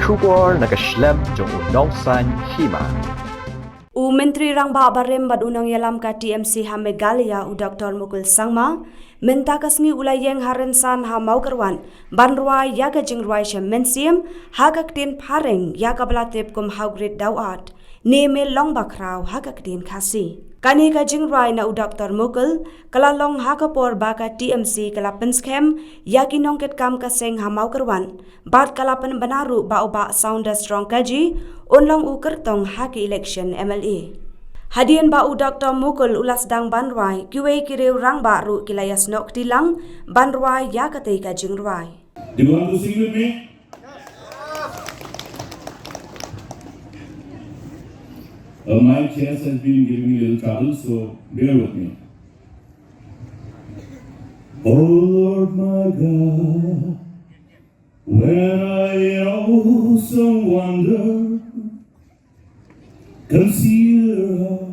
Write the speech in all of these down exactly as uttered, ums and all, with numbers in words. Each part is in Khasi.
Khubor na ka shlem jong u Nongsaiñ Hima. U Myntri Rangbah barim bad u nongïalam ka T M C ha Meghalaya, u Doctor Mukul Sangma, mynta ka sngi u la ïeng ha rynsan ha Mawkyrwat ban rwai ïa ka jingrwai sha mynsiem ha ka ktien phareng ïa kaba la tip kum How Great Thou Art, ne Me Long Bakhraw ha ka ktien Khasi. Kane ka jingrwai na u Doctor Mukul ka la long ha ka por ba ka T M C ka la pynskhem ïa ki nongkitkam ka seng ha Mawkyrwat, bad ka la pynbna ruh ba u Bah Saunders Rongkaji un long u kyrtong ha ki election M L A. Hadien ba u Doctor Mukul u la sdang ban rwai, kiwei ki riew rangbah ruh ki la ïasnoh kti lang ban rwai ïa katei ka jingrwai. Do you want to sing with me? Uh, my chest has been giving me a little trouble, so bear with me. Oh Lord my God, when I in awesome wonder consider how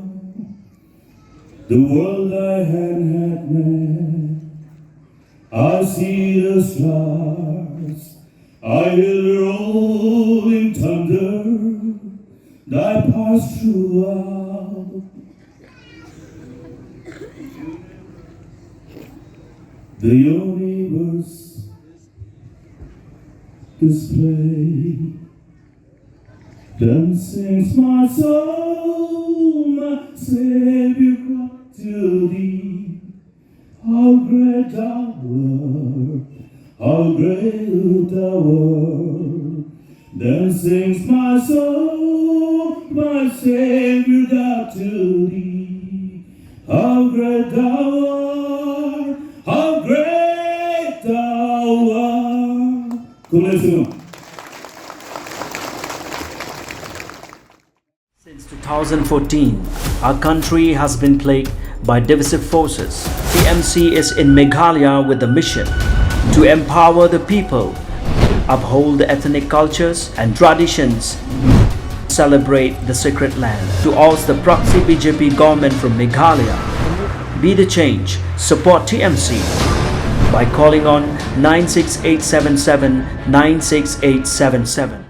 the world thy hand hath made, I see the stars, I hear the rolling thunder, thy path throughout the universe display. Then sings my soul, my Savior God, to thee. How great thou art, how great thou art. Then sings my soul, my Savior God, to thee. How great thou art, how great thou art. Khublei shibun. Since two thousand fourteen, our country has been plagued by divisive forces. T M C is in Meghalaya with the mission to empower the people, uphold the ethnic cultures and traditions, celebrate the sacred land. To oust the proxy B J P government from Meghalaya, be the change, support T M C by calling on nine six eight seven seven nine six eight seven seven.